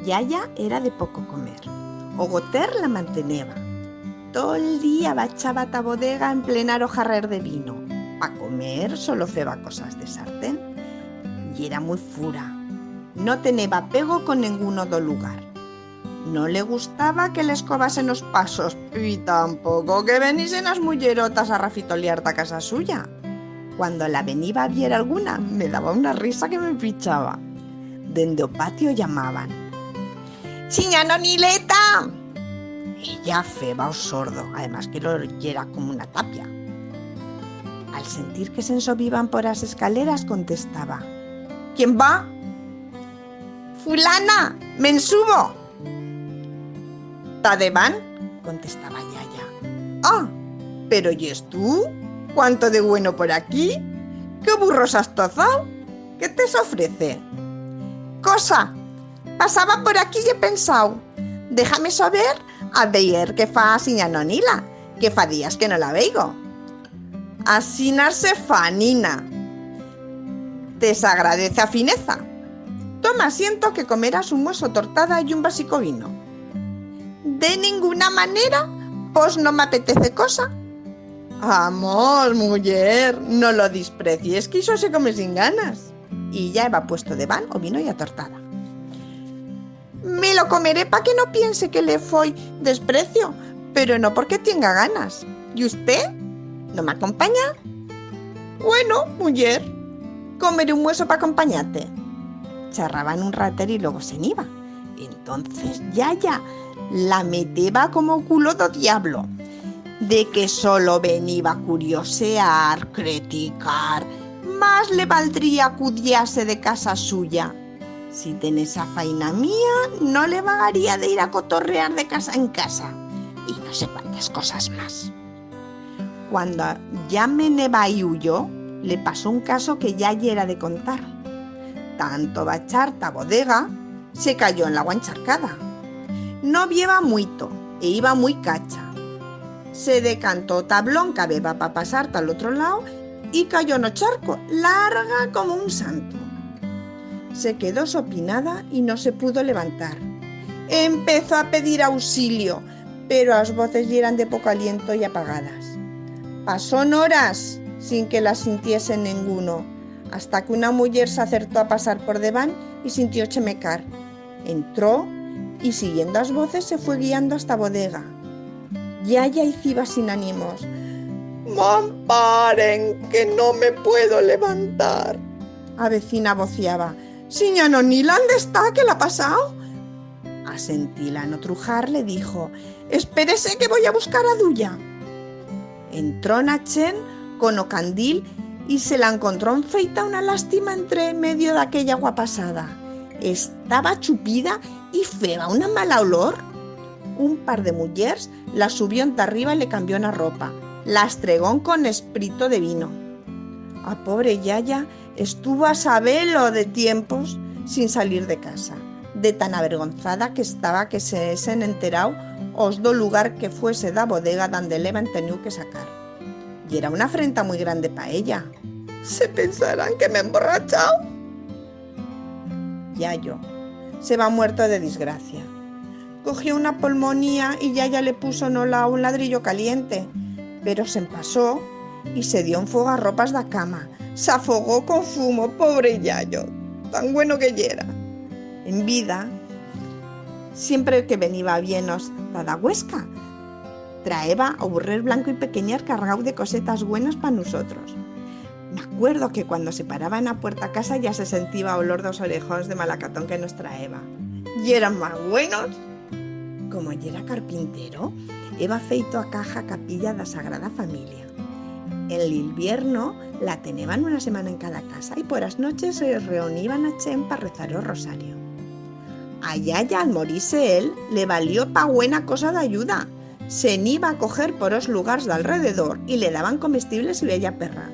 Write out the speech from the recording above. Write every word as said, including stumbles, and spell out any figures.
Yaya era de poco comer. O goter la manteneba. Tot el día bachaba ta bodega a emplenar o jarrer de vino. Pa comer solo feba cosas de sartén. Yera muit fura. No teneba apego con nenguno d'o lugar. No le gustaba que le escobasen os pasos y tampoco que veniesen as muyerotas a rafitoliar ta casa suya. Cuando la veniba a vier alguna, me daba una risa que me pichaba. Dende o patio llamaban: «Sinya Nonileta!». Ella feba o sordo, además que lo yera como una tapia. Al sentir que se'n sobiban por as escaleras, contestaba: «Quién va?» «Fulana, me'n subo». «Ta debant», contestaba Yaya. «Ah, pero yes tu? Cuánto de bueno por aquí! Qué burros has tozau! Qué te s'ofrece?» «Cosa, pasaba por aquí y he pensau: déjame sober a veyer qué fa sinya Nonila, que fa días que no la veigo». «Asinas se fa, nina. Te s'agradece a fineza. Toma asiento que comerás un mueso tortada y un vasico vino». «De ninguna manera, pos no m'apetece cosa». «Amor, muller, no lo disprecies, que ixo se come sin ganas». Y ya heba puesto debant o vino y a tortada. «Me lo comeré pa que no piense que le foi desprecio, pero no porque tienga ganas. Y usté? No m'acompanya?» «Bueno, muller, comeré un mueso pa acompanyar-te». Charraban un ratet y luego se'n iba. Entonces Yaya la meteba como culo d'o diablo, de que solo veniba a curiosear, creticar, más le valdría acudiar-se de casa suya. Si tenés a faina mía, no le vagaría de ir a cotorrear de casa en casa, y no sé cuántas cosas más. Cuando ya me ne va iu yo, le pasó un caso que ya yera de contar. Tanto bachar ta bodega, se cayó en l'agua encharcada. No bieba muito, e iba muit cacha. Se decantó o tablón que habeba pa pasar ta l'otro lau y cayó en o charco, larga como un santo. Se quedó sopinada y no se pudo levantar. Empezó a pedir ausilio, pero as voces yeran de poco aliento y apagadas. Pasón horas sin que la sintiese nenguno, hasta que una muller s'acertó a pasar por debant y sintió chemecar. Entró y, siguiendo as voces, se fue guiando hasta bodega. Yaya iciba sin animos: «M'amparen, que no me puedo levantar». A vecina vociaba: «Sinya Nonila, ande está, que l'ha pasau?» A sentir-la no trujar, le dixo: «Espérese que voi a buscar a duya». Entró na chent con o candil y se la encontró enfeita una lastima entre medio d'aquella agua pasada. Estaba chupida y feba una mala olor. Un par de mullers la subión ta arriba y le cambión a ropa. La estregón con esprito de vino. A pobre yaya estuvo a saber-lo de tiempos sin salir de casa, de tan avergonzada que estaba que se hesen enterau os d'o lugar que fuese d'a bodega dande l'heban teniu que sacar. Yera una afrenta muit grande pa ella. «Se pensarán que m'he emborrachau». Yayo se va muerto de disgracia. Cogió una polmonía y yaya le puso en o lau un ladrillo caliente, pero se'n pasó y se dio un fogarropas d'a cama. S'afogó con fumo, pobre yayo, tan bueno que yera. En vida, siempre que veniba a vier-nos ta d'a Huesca, traeba o burrer blanco y pequeñer cargau de cosetas buenas pa nusotros. M'acuerdo que cuando se paraba en a puerta casa ya se sentiba o olor d'os orejons de malacatón que nos traeba. Yeran mas buenos! Como yera carpintero, heba feito a caja capilla d'a Sagrada Familia. En l'hibierno la teneban una semana en cada casa y por as noches se reuniban a chent pa rezar o rosario. A yaya, al morir-se él, le valió pa buena cosa d'ayuda. Se'n iba a coger por os lugars d'alrededor y le daban comestibles y bella perra.